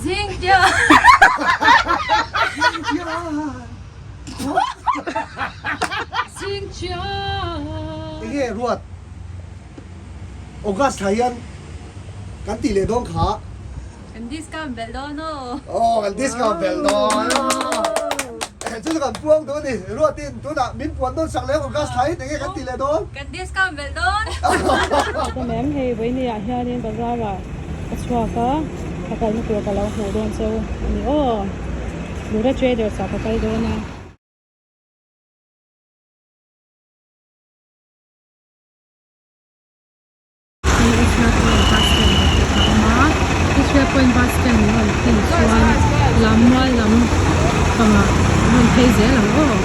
Zing tia. Zing tia. Enge ruat August thla hian kan tih leh dawn kha. Kan discount belh dawn aw. Aw kan discount belh dawn aw. Chu chu kan puang duh a ni. Ruatin tunah min puan dawn sak leh August thla hi enge kan tih leh dawn. Kan discount belh dawn. Ka mem hei Vawinia hianin bazar ah ka chhuak a, ka kalna tur ka lo hmuh dawn cheu a ni aw. Lura Traders ah ka kal dawn a. Hei Israel Point bus stand ah pawh a awm a, Israel Point bus stand a rawn thlen chuan Lammual lam pangah a rawn phei zel ang aw.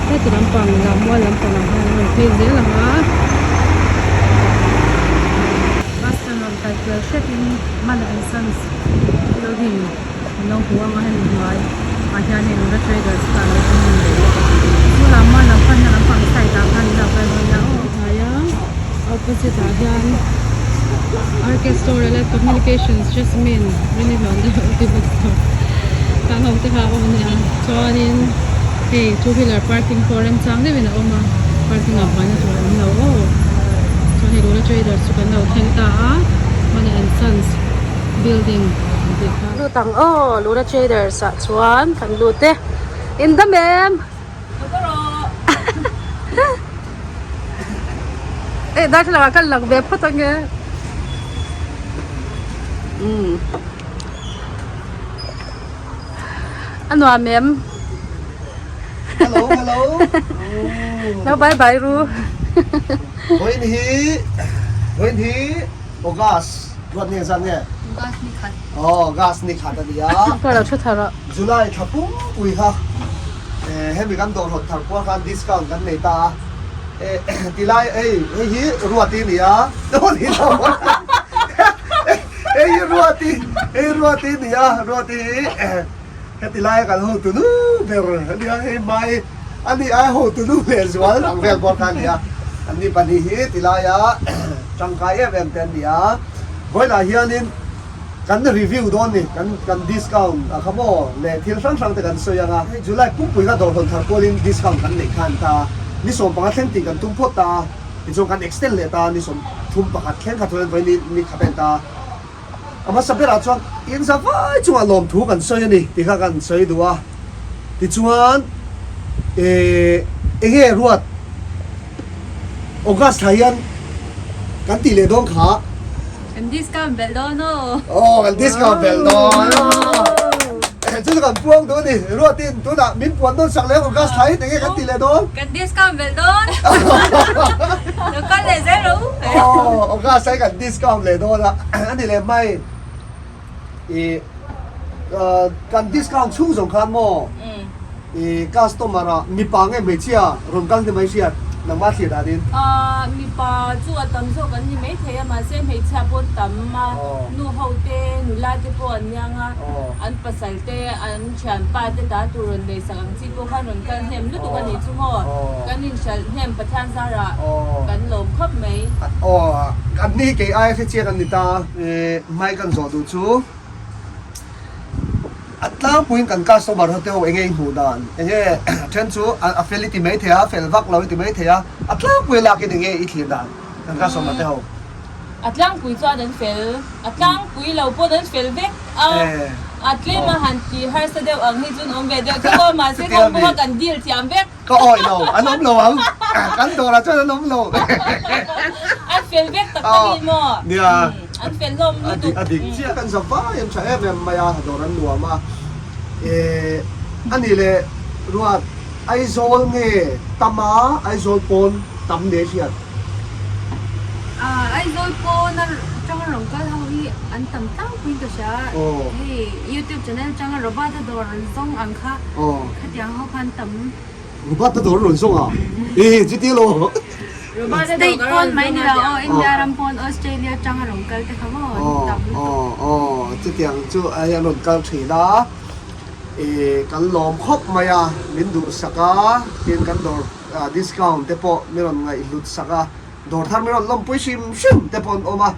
Heti lampang Lammual lampangah hian a rawn phei zel ang a. Bus stand rawn kal tel hretin Mana and Sons building an lo hmu ang a hemi hnuai ah hian hei Lura Traders kha a lo awm a ni. Chu Lammual lam panna lampang side ah khan in lo kal dawn nia aw. Hnaia opposite ah hian RK store leh communications Jasmine Rini hlawm deuh a ti bawk tawh kang ho te kha a awm a nia chuanin hei two wheeler parking pawh remchang deuhin a awm a parking ah buaina tur a awm lo aw chuan hei Lura traders chu kan lo thleng ta a Mana and Sons building an tih kha. Lut ang aw Lura traders ah chuan kan lut e in dam em. Eh darthlalang ah khan lang ve phawt ange umm a nuam em Hello hello lo bye bye ru Vawiin hi vawiin hi August ruat nge zan nge August ni khat Aw August ni khat a ni a Ka lo thu thar a July thla pumpui kha hemi kan dawrhawt thar pawh khan discount kan nei ta a, tilai hei hei hi Ruati a ni a, hei hi Ruati hei Ruati a ni a, Ruati hi heti laia kan hotu nu ber a nia, hei hmai a ni a hotu nu lehzual ang vel bawk kha a ni a, anni pahnih hi tilaia tangkai em em te an ni a, vawilah hianin. Kan review dawn ni, kan kan discount a kha maw leh thil hrang hrang te kan sawi ang a, hei July pumpui kha dawr hawn thar kualin discount kan neih khan ta ni 15 thleng tih kan tum phawt ta a, tichuan kan extend leh ta ni 31 thleng kha chuan vawi ni ni khat a en ta a, a hmasa berah chuan in za vai chungah lawmthu kan sawi a ni tih kha kan sawi duh a, tichuan eh enge ruat. August thla hian kan tih leh dawn kha. Kan discount belh dawn aw. Aw kan discount belh dawn aw. Chu chu kan puang duh a ni. Ruatin tunah min puan dawn sak leh August thla hi enge kan tih leh dawn? Kan discount belh dawn. Lo kal leh zel rawh u. Aw August thla hi kan discount leh dawn a. A ni leh mai. I kan discount chhung zawng khan maw i customer ah mipa nge hmeichhia rawn kal ni mai hriat nangmah thlir danin. Mipa chu a tam zawk an ni maithei a mahse hmeichhia pawh tam a nu ho te nula te pawh an niang a an pasal te an thianpa te ta tur rawn nei sak ang chi pawh khan rawn kal hnem lutuk a nih chu maw kan inhralh hnem Pathian zarah kan lawm khawp mai. Aw an ni kei aia hrechiang an ni ta. Hmai kan zawh duh chu a tlangpuiin kan customer ho te ho enge i hmuh dan enge then chu a fel i ti mai thei a a fel vak lo i ti mai thei a a tlangpui lakin enge i thlir dan kan customer te ho. A tlangpui chuan an fel a tlangpui lo pawn an fel vek a a tlem a han ti harsa deuh ang hi chuan awm ve deuh thung a mahse kawng pawha kan deal thiam vek. Ka awih lo, an awm lo ang. Kan dawrah chuan an awm lo. An fel vek tak tak i maw? Nia. An fel hlawm lutuk. A dik chiah kan za vai an tha em em mai a, dawr an nuam a. A nih leh Ruat, Aizawl nge Tama, Aizawl pawn tam nia i hriat? Aizawl pawn a tanga rawn kal ho hi an tam tlangpuiin ka hria. Hei YouTube channel atanga Robert-a dawr rawn zawng ang kha khatiang ho khan tam. Robert-a dawr rawn zawng a? Ee chuti lo. State pawn mai ni lo aw, India ram pawn Australia atanga rawn kal te kha maw an tam lutuk. Aw chutiang chu hei an rawn kal thin a. Kan lawm khawp mai a, min duhsak a, tin kan dawr Discount te pawh mi rawn ngaihhlut sak a, dawr thar mi rawn lawmpui hrim hrim te pawh an awm a.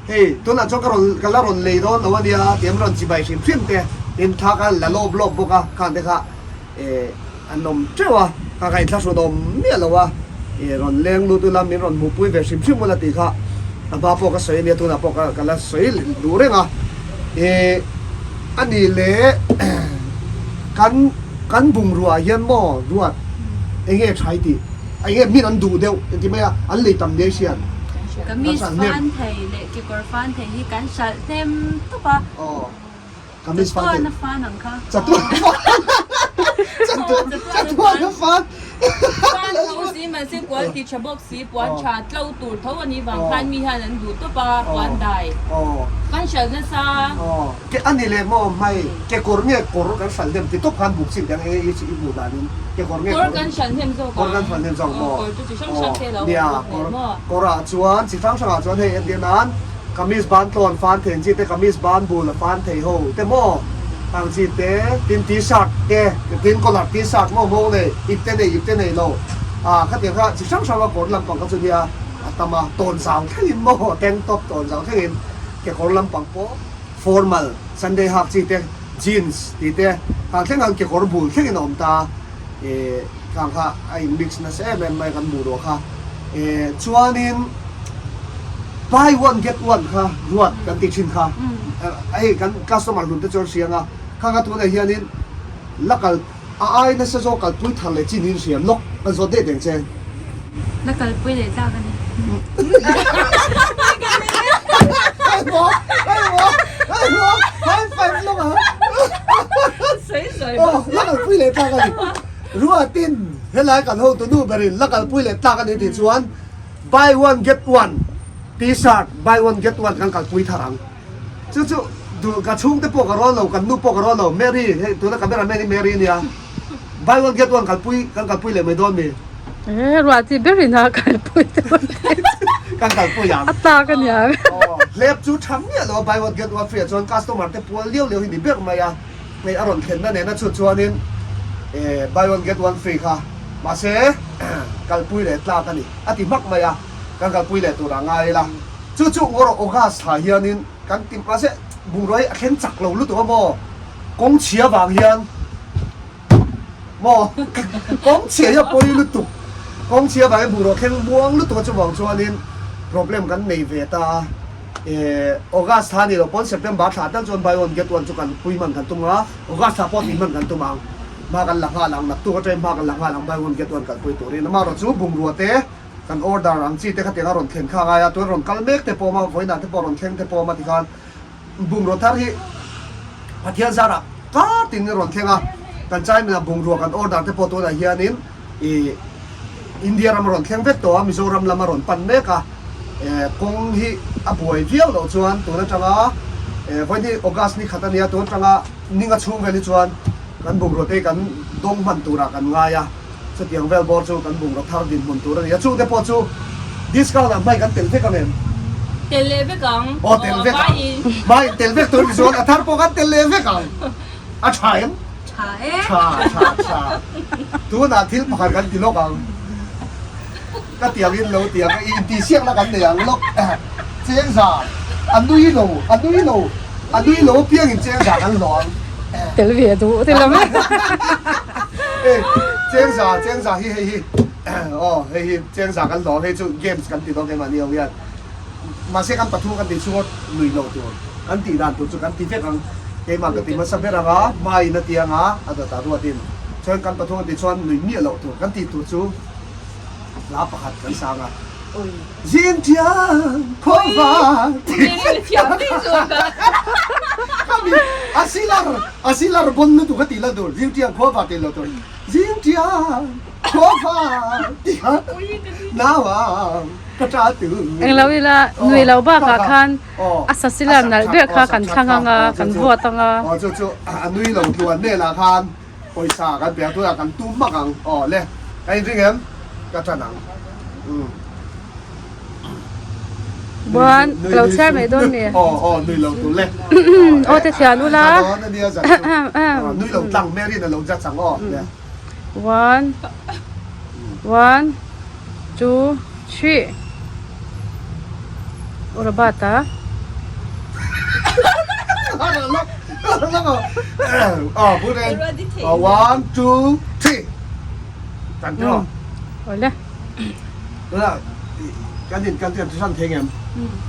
Hei tunah chuan ka rawn ka la rawn lei dawn lo a nia tih an rawn chibai hrim hrim te tin thla kha la lawp lawp bawk a khang te kha eh an awm teuh a kha kha inthlahrun awm miah lo a eh rawn leng lut ula min rawn hmuhpui ve hrim hrim ula tih kha a hma pawh ka sawi a nia tunah pawh ka ka la sawi duh reng a eh a nih leh kan kan bungrua ah hian maw ruat eng nge tha i tih eng nge min an duh deuh engti mai a an lei tam nia i hriat. Kamis fan thei leh kekawr fan thei hi kan hralh hnem tawp a. Aw kamis fan thei. Chatuana fan ang kha. Chatuana fan. Chatuana fan. Fan tho si mahse kual ti tha bawk si puan tha tlo tur tho a nih vang khan mi hian an duh tawp a puan dai. Kan hralh nasa. Ke a ni leh maw hmai kekawr nge kawr kan hralh hnem ti tawp khan buk chin teh ang e i hmuh danin kekawr nge kawr kan hralh hnem zawk ang kawr kan hralh hnem zawk maw kawr chu chi hrang hrang te lo nia kawr kawr ah chuan chi hrang hrang ah chuan hei entir nan kamis ban tlawn fan thei ang chi te kamis ban bul a fan thei ho te maw ang chi te tin t-shirt te tin collar t-shirt maw nghawng nei ip te nei ip te nei lo a khatiang kha chi hrang hrang a kawr lampang kha chu nia a tam a tawn zau thlengin maw tank top tawn zau thlengin kekawr lampang pawh formal Sunday hak chi te jeans tih te khang thleng khan kekawr bul thlengin a awm ta eh khang kha a in mix nasa em em mai kan hmuh ruah kha eh chuanin buy one get one kha ruat kan tih thin kha hei kan customer hlun te chuan hria anga khang a tunah hianin la kal a ai nasa zawk kalpui thar leh chin hi in hria lawk kan zawt daih deng che. La kalpui leh tlak a ni. La kalpui leh tlak a ni. Ruatin helai kan hotu nu berin la kalpui leh tlak a ni tih chuan buy one get one t-shirt buy one get one kan kalpui thar ang. Chu chu duh ka chhungte pawh ka rawn lo, kan nu pawh ka rawn lo, Mary hei tuna camera man hi Mary a nia, buy one get one kalpui kan kalpui leh mai dawn mi? Eh ruah chi berin a kalpui dawn Kan kalpui ang. A tlak a niang. Aw hlep chu tha miah lo a buy one get one free ah chuan customer te pual liau liau hi ni ber mai a, hei a rawn thlenna nena chhut chuanin eh buy one get one free kha mahse kalpui leh tlak a ni a ti hmak mai a, kan kalpui leh tur ah ngai ila. Chu chu ngawr August thla hianin kan ti mahse bungrua hi a thleng chak lo lutuk a maw? Kawng chhia vang hian maw? Kawng chhia hi a pawi lutuk. Kawng chhia vang hian bungrua thleng muang lutuk a chuvang chuanin problem kan nei ve ta a. Eh August thla a nih loh pawn September thla tal chuan buy one get one chu kan pui hman kan tum a, August thla pawh tih hman kan tum ang. Hma kan la nghal ang, naktuk atangin hma kan la nghal ang buy one get one kalpui turin. Amaherawh chu bungrua te Kan order ang chi te khatiang a rawn thlen kha a ngai a, tun rawn kal mek te pawh awm a, vawiinah te pawh rawn thleng te pawh awm a tikhan bungraw thar hi Pathian zarah kar tin in rawn thleng a, kan China bungrua kan order te pawh tunah hianin ih India ram a rawn thleng vek tawh a, Mizoram lam a rawn pan mek a, eh kawng hi a buai viau loh chuan tun atanga eh vawiin hi August ni khat a nia, tun atanga ninga chhung vel hi chuan kan bungrua te hi kan dawng hman turah kan ngai a. Chutiang vel bawr chu kan bungraw thar dinhmun tur a ni a, chungte pawh chu discount ah hmai kan tel vek ang em? Tel leh vek ang. Aw tel vek ang. Hmai tel vek tur ni chuan a thar pawh kan tel leh vek ang. A tha em? Tha e. Tha, tha, tha. Tunah thil pakhat kan ti lawk ang. Ka tiang in lo tiang a, intihsiakna kan nei ang lawk. Chengza, a nui lo, a nui lo, a nui lo apiangin chengza kan hlawh ang. Tel ve duh ti lo mai. Hei, chengza, chengza hi hei hi, aw hei hi chengza kan hlawh ang, hei chu games kan ti dawn keimahni ho hian. Mahse kan pathum kan tih chhunga nui lo tur, kan tih dan tur chu kan ti vek ang. Keimah ka ti hmasa ber ang a, hmaiin a ti ang a, a dawtah ruatin. Chuan kan pathum kan tih chuan nui miah loh tur kan tih tur chu, Hla pakhat kan sang a. Zing thiang khaw va Kami a silar a silar bon lutuk ka tih la tur zing thiang khaw va tih lo tur zing thiang khaw va tih a nauang ka ta tu Eng lo ila nui lo bakah khan a sa silar nalh ber kha kan thlang anga kan vuat anga. Aw chu chu a nui lo tluan velah khan Pawisa kan pe ang tunah kan tum hmak ang aw le ka inring em ka tan ang umm. Buan ka lo chhiar mai dawn mi. Aw aw nui lo tur le. Aw te thian ula. Za dawn ania za chu. Nui lo tlang Mary in a lo judge ang aw le. One one two three. Aw Robert a. Aw put in. One, two, three. Tan tiraw. Awle. Tuna kan in kan kan san thei ngem.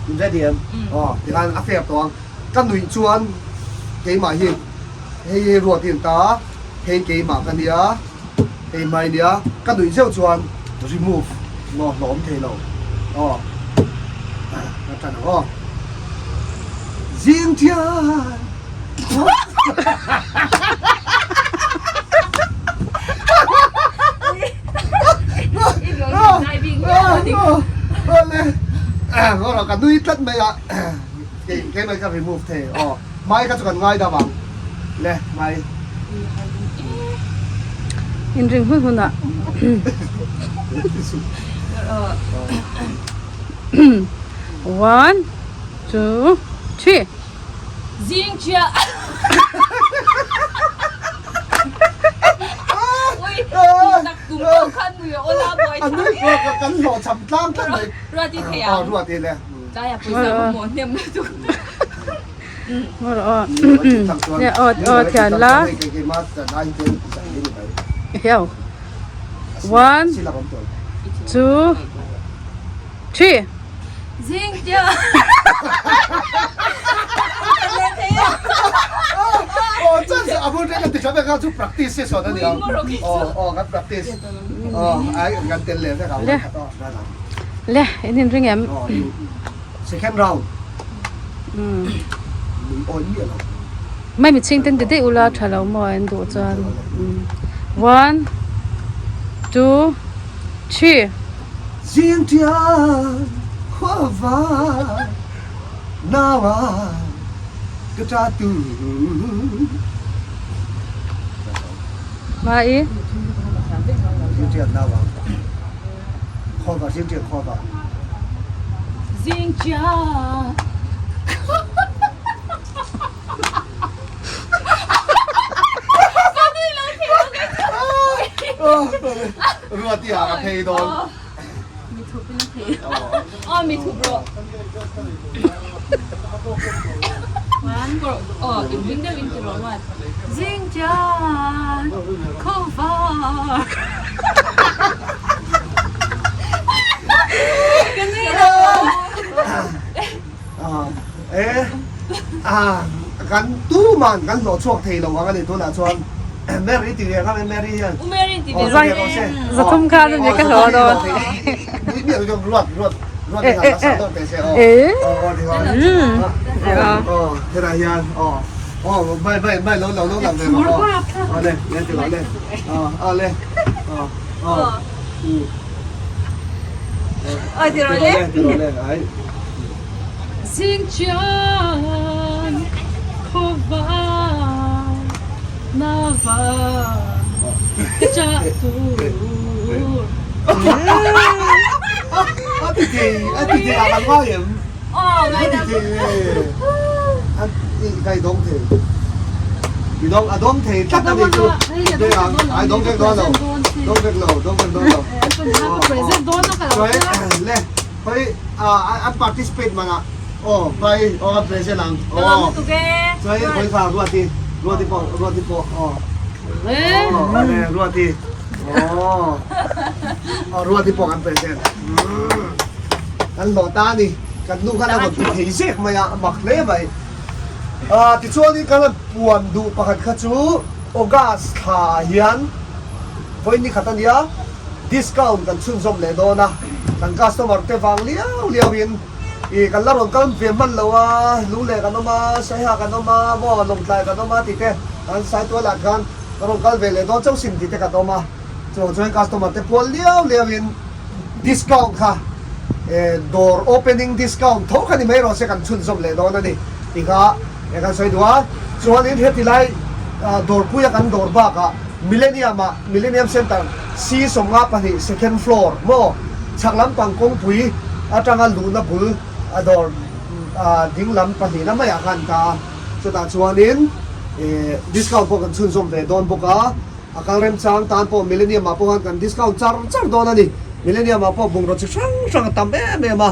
In ready em? Aw tikhan a fair tawh ang. Ka nuih chuan keimah hi hei hi ruat in ta hei keimah ka nia hei mai nia ka nuih zeuh chuan remove maw hlawm thei lo aw ka tan ang aw. Zing thian. Ka nui tlat mai a kei mai ka remove thei aw mai kha chu kan ngai dam ang le mai inring hun hun ah one two three Zing chia. Ui, tak tum tawh khan nui a awla buai An nui pawh ka kan hlawh cham tlang tlat mai. Ruati thei ang. Aw ruati le. Tlaiah pawisa ka hmuh hnem lutuk. Aw aw aw thian la. Hiau. One, two, three. Zing tia. Aw chan se abul te kan ti tha ka chu practice se sawt ani ang. Aw aw kan practice. Aw ai kan tel leh vek ang. Le in in ring em. Second round. Oi mi lo. Mai mi ching ten ti dei ula tha lo maw an duh chuan. One, two, three. Zing thian khua var nau ah ka ṭa tu. Mai. Zing thian nau ah khua var zing thian khua var. Zing thian. Ruati ah ka phei dawn. Mi thup in a phei. Aw mi thup rawh. Aw in ring deuh in ti rawh Ruat. Zing chian khawvar. Ka nui lo. E kan tuman kan hlawh chhuak thei lo ang a ni tunah chuan Mary ti ve ang a Mary hian U Mary ti ve rawh se Zathum khan a ni ka hlawh dawn Ruat ruat ruat hi han sa dawn teh se aw aw ti hian aw helai hian aw aw mai mai mai lo lo lo lang ve rawh aw aw le le ti rawh le aw aw le aw aw Aw ti rawh le ti rawh le ai Zing chian khawvar na var ka chah tur. A ti thei a ti thei a kan ngai em? Aw ngai A ti thei e. A i kai dawng thei. I dawng a dawng thei tlat a ni chu. Ai dawng vek dawn lo. Dawng vek lo dawng vek dawn lo. Present dawn a ka lo Le Hei an participate man ah aw vai aw an present ang Ka lawm lutuk e. Chuan hei pawisa Ruati Ruati pawh Ruati pawh aw aw le Ruati aw aw Ruati pawh kan present kan hlawh ta a ni kan nu khan a rawn ti thei zek mai a a mak hle mai ah tichuanin kan rawn puan duh pakhat kha chu August thla ah hian vawi ni khat a nia. Discount kan chhunzawm leh dawn a, kan customer te vang liau liau in ih kan la rawn kal ve hman lo a, Lungleh kan awm a, Saiha kan awm a, maw Lawngtlai kan awm a tih te kan Saitual ah khan kan rawn kal ve leh dawn chauh sin tih te kan awm a, chuvang chuan customer te pual liau liau in discount kha eh dawr opening discount tho kha ni mai rawh se kan chhunzawm leh dawn a ni tih kha eh kan sawi duh a, chuanin heti lai dawrpuia kan dawr bakah Millennium ah Millennium Centre C 52 second floor maw chhak lampang kawngpui atanga luhna bul a dawr ding lam pahnihna maiah khan ta a, chutah chuanin discount pawh kan chhunzawm ve dawn bawk a, a kal remchang tan pawh Millennium ah pawh khan kan discount char char dawn a ni. Millennium ah pawh bungraw chi hrang hrang a tam em em a,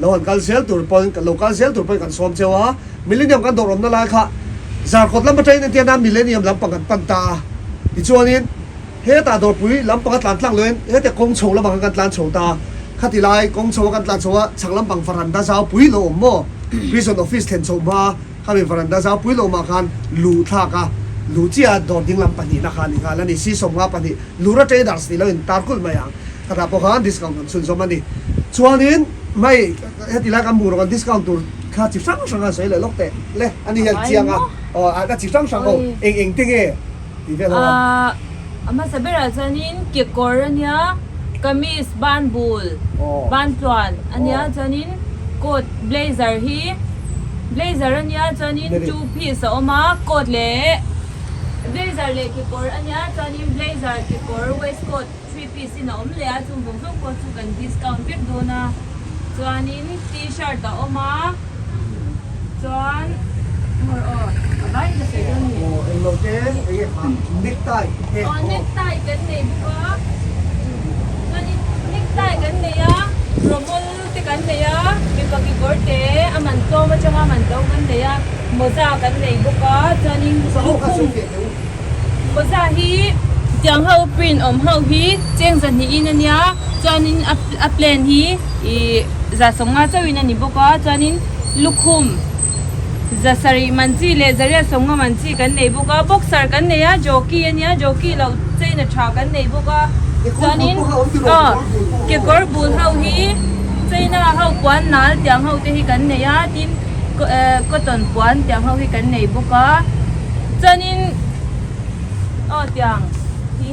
lo han kal zel tur pawhin lo kal zel tur pawhin kan sawm cheu a, Millennium kan dawr awmna lai kha. Zarkawt lam atangin entirna Millennium lampang kan pan ta a, tichuanin hetah dawrpui lampang a tlan tlang loin hete kawng chho lamah khan kan tlan chho ta a, khati lai kawng chho a kan tlan chho a chhak lampang varanda zau pui lo awm maw? Prison office thlen chho hma khami varanda zau pui lo awmah khan luh thlak a, luh chiah a dawr ding lam pahnihna kha a ni nghal a ni, si 50 Lura Traders tih lo in tar kulh mai ang, khatah pawh khan discount kan chhunzawm a ni. Chuanin hmai heti lai kan hmuh rawh kan discount tur kha chi hrang hrang a sawi leh lawk teh le a ni hian chiang a aw a chi hrang hrang ho eng eng te nge tih vel ho a. A hmasa berah chuanin kekawr a nia, kamis ban bul ban tluan a nia chuanin coat blazer hi blazer a nia chuanin two piece a awm a coat leh blazer leh kekawr a nia chuanin blazer kekawr waistcoat 3 piece in a awm leh a chung zawng zawng pawh chu kan discount vek dawn a chuanin t-shirt a awm a chuan hawr aw a vai in ka sawi dawn ni aw englo te enge kha necktie te aw necktie kan nei bawk a chuanin necktie kan nei a romol te kan nei a mipa kekawr te a man tlawm atanga man to kan nei a mawza kan nei bawk a chuanin lukhum Mawza hi tiang ho print awm ho hi cheng zahnih in a nia chuanin a a plan hi ih za 50 chauhin a ni bawk a chuanin lukhum za sarih man chi leh zariat 50 man chi kan nei bawk a boxer kan nei a jockey a nia jockey loh chain a tha kan nei bawk a chuanin aw kekawr bul ho hi china ho puan nal tiang ho te hi kan nei a tin cotton puan tiang ho hi kan nei bawk a. Chuanin aw tiang hi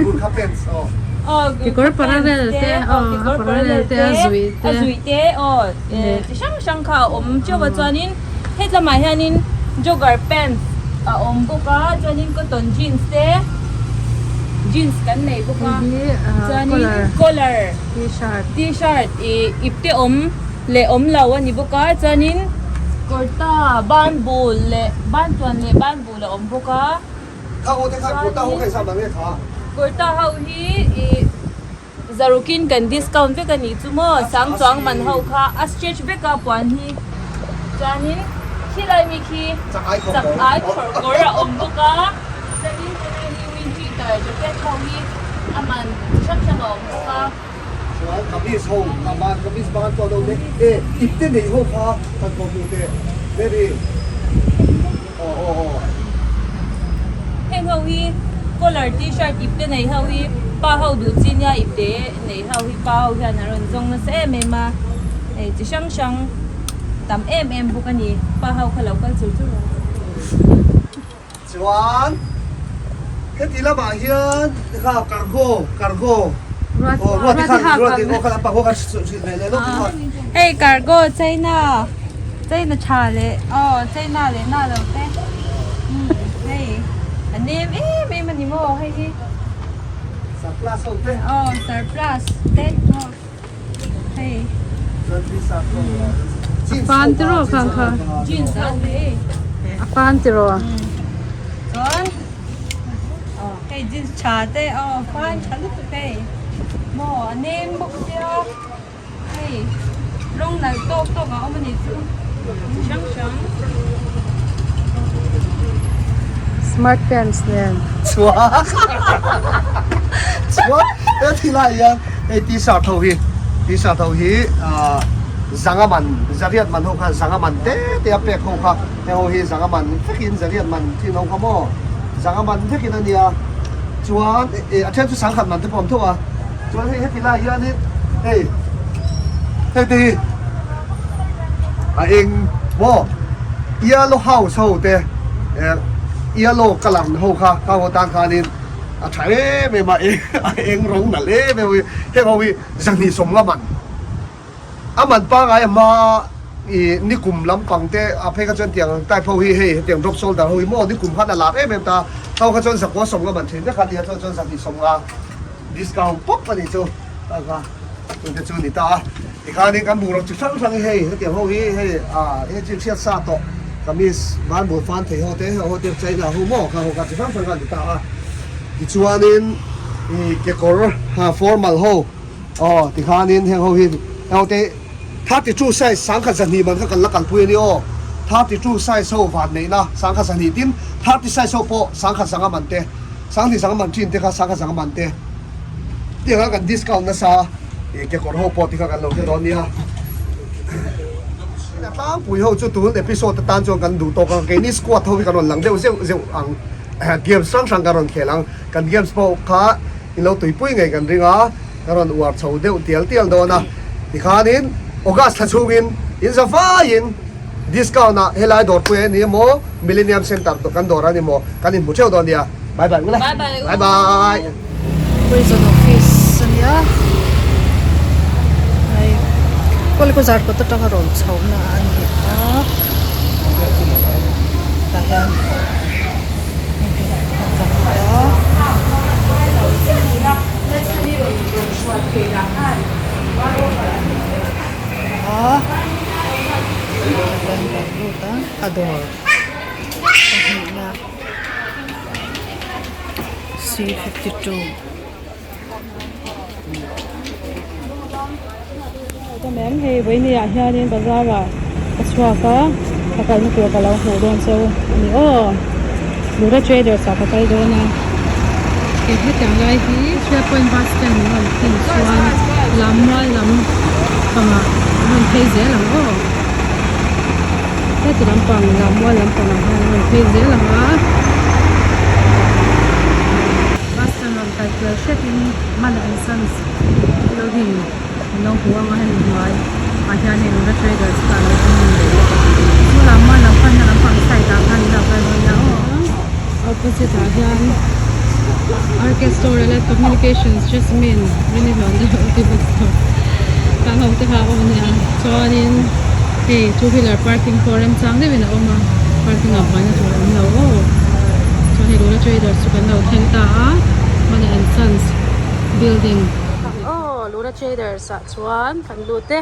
Gurkha pants aw. Aw Kekawr parallel te aw kekawr a parallel te a zuih te. A zuih te aw chi hrang hrang kha a awm teuh a chuanin hetlamah hianin jogger pants a awm bawk a chuanin cotton jeans te jeans kan nei bawk a chuanin collar t-shirt t-shirt ih ipte awm leh awm lo a ni bawk a chuanin kurta ban bul leh ban tluan leh ban bul a awm bawk a chuanin kurta ho hi ih zarukin kan discount vek a nih chu maw sang chuang man ho kha a stretch vek a puan hi chuanin khilai mi khi chak ai khawrh kawr a awm bawk a chuanin helai hi winter jacket ho hi a man chi hrang hrang a awm bawk a. Chuan kamis ho a ban kamis ban tawh lo te e ip te nei ho kha kan kawm hmu teh Mary aw aw aw. Heng ho hi collar t-shirt ip te nei ho hi pa ho duh chi nia ip te nei ho hi pa ho hian an rawn zawng nasa em em a hei chi hrang hrang tam em em bawk a ni pa ho kha lo kal chur chur ang. Chuan heti lamah hian kha cargo cargo aw ruati khan ruati aw kha lampang ho khan hrilh ve leh lawk kha. Hei cargo China China tha leh aw China leh na lo te hei a nem em em a ni maw hei hi surplus ho te aw surplus te aw hei A pan tiraw khang kha jeans a ni a pan tiraw chuan hei jeans tha te aw pan tha lutuk hei maw a nem bawk sia hei rawng nalh tawk tawk a awm a nih chu chi hrang hrang. Smart pants nen. Chuan chuan he thilai hian hei t-shirt ho hi t-shirt ho hi ah zanga man zariat man ho kha zanga man te te a pek ho kha heng ho hi zanga man vekin zariat man thin ho kha maw zanga man vekin a nia chuan eh a then chu sangkhat man te pawh a awm tho a chuan hei heti lai hianin hei hei te hi a eng maw yellow house ho te eh yellow colour ho kha kha ho tan khanin a tha em em a a eng rawng nalh em em a heng ho hi zahnih sawmnga man a man pangai a hma ih nikum lampang te a phei kha chuan tiang type ho hi hei hetiang drop shoulder ho hi maw nikum khan a lar em em ta ho kha chuan zakua sawmnga man thin vek a nia chuan chuan zahnih sawmnga discount pawp a nih chu ta kha chungte chu a ni ta a. Tikhanin kan bungraw chi hrang hrang hi hei hetiang ho hi hei ah hei chu hriat sa tawh kamis ban bul fan thei ho te hei ho te China ho maw kha ho kha chi hrang hrang kha a ni ta a tichuanin ih kekawr ha formal ho aw tikhanin heng ho hi heng ho te 32 size sangkhat zahnih man kha kan la kalpui a ni aw. 32 size ho van neihna sangkhat zahnih tin 30 size ho pawh sangkhat zanga man te sanghnih zanga man thin te kha sangkhat zanga man te tiang a kan discount nasa ih kekawr ho pawh tikha kan lo hre dawn nia. A tlangpui ho chu tun episode atan chuan kan duh tawk ang keini squad ho hi kan rawn lang deuh zeuh zeuh ang games hrang hrang kan rawn khel ang kan games pawh kha in lo tuipui ngei kan ring a kan rawn uar chho deuh tial tial dawn a tikhanin August thla chhungin in za vaiin discount ah helai dawrpui a ni emaw Millennium Centre kan dawr a ni maw kan inhmu theuh dawn nia bye bye ule bye bye. Prison office a nia hei Kawlkaw zarkawt atanga rawn chhohna a ni a tah hian a dawr pahnihna c 52. Hei vawiini ah hianin bazar ah ka chhuak a ka kalna tur ka lo hmuh dawn cheu a ni aw Lura traders ah ka kal dawn a hei hetiang lai hi Three point bus stand an rawn thlen chuan lammual lam pangah an rawn phei zel ang aw heti lampang lammual lampangah hian an rawn phei zel ang a bus stand rawn kal kual hretin man and sons building. An lo hmu ang a hemi hnuai ah hian hei Lura traders kha a lo awm a ni chu lam a lam panna lampang side ah khan in lo kal dawn nia aw opposite ah hian RK store a light communications Jasmine Rini hlawm deuh a ti bawk so kang ho te kha a awm a nia chuanin hei two wheeler parking pawh remchang deuhin a awm a parking ah buaina tur a awm lo aw chuan hei Lura traders chu kan lo thleng ta a Money and Sons building. Aw Lura traders ah chuan kan lut e.